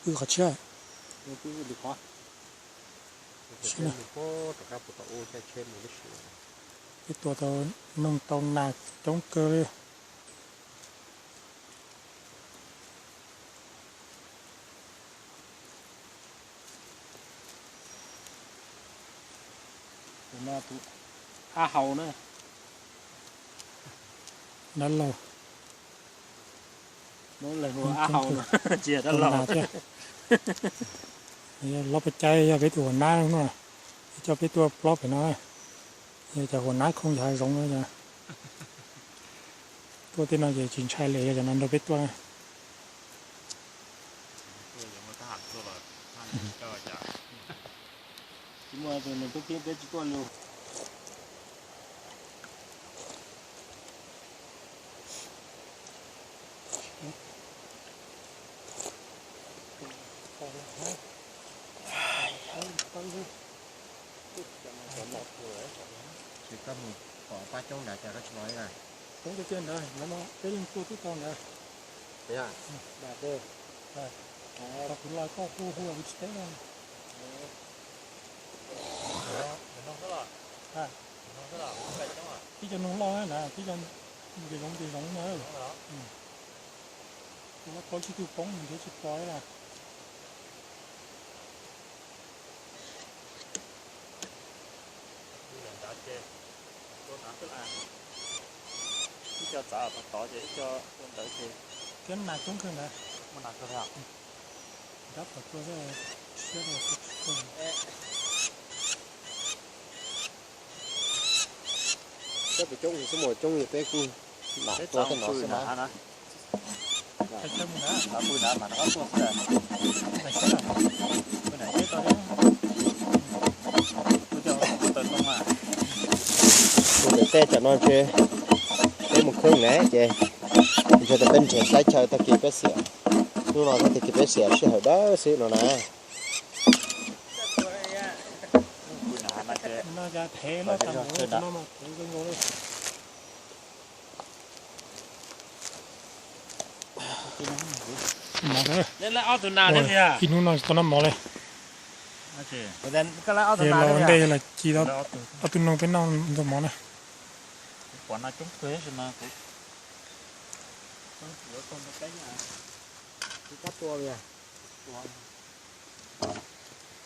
Pw qhov tshiab. Peb tua tau noog tau nas coob kawg li. Tus no tus ab hau na. Dab laug. Ab hau no, tsis yog dab laug thiab. Los puas cai yog peb tus huas nab no, coj peb tuaj plob pem no. Yog cov huas nab khooj cov hav zoov no, tuaj tej no ces tsis ntshai li, yog cov no nrog peb tuaj. Tsis muaj tus nws tub thiab peb tsis tuaj li. Ces koj mus pom pab coob nrad cas koj tsis los li na? Coob tiag tiag ntawd, hnub no peb yeej tuaj twb tau ntawd. Tau kuv los koj hu hu kuv tsis teb na. Tib cov noog loj na, tib cov nce zoov nce zoov na. Tus no tau tsis tug poob nws nrhiav tsis pom li na. Ib co txav tom tod ces ib co ua ntawd ces. Thiab nas coob kawg ntawd. Muaj nas kawg thiab. Rab tom tuaj siab rau tsis tuaj. Cov pem coob xwb mas coob li peb kuj lam tua tej no xwb na. Pw nrad mas rov qab tuaj xwb. Pw nrad teb tau thiab. Tus pem tej tam no ntshe peb mus khwb na ces ntshe peb nrhiav saib chaw tag kis peb xiam. Hnub no tag kis peb xiam sij hawm dawb xwb no na. Ib hnub no tau noj mov li. Los ntej los ci ob tug noog peb noj ntxuag mov na.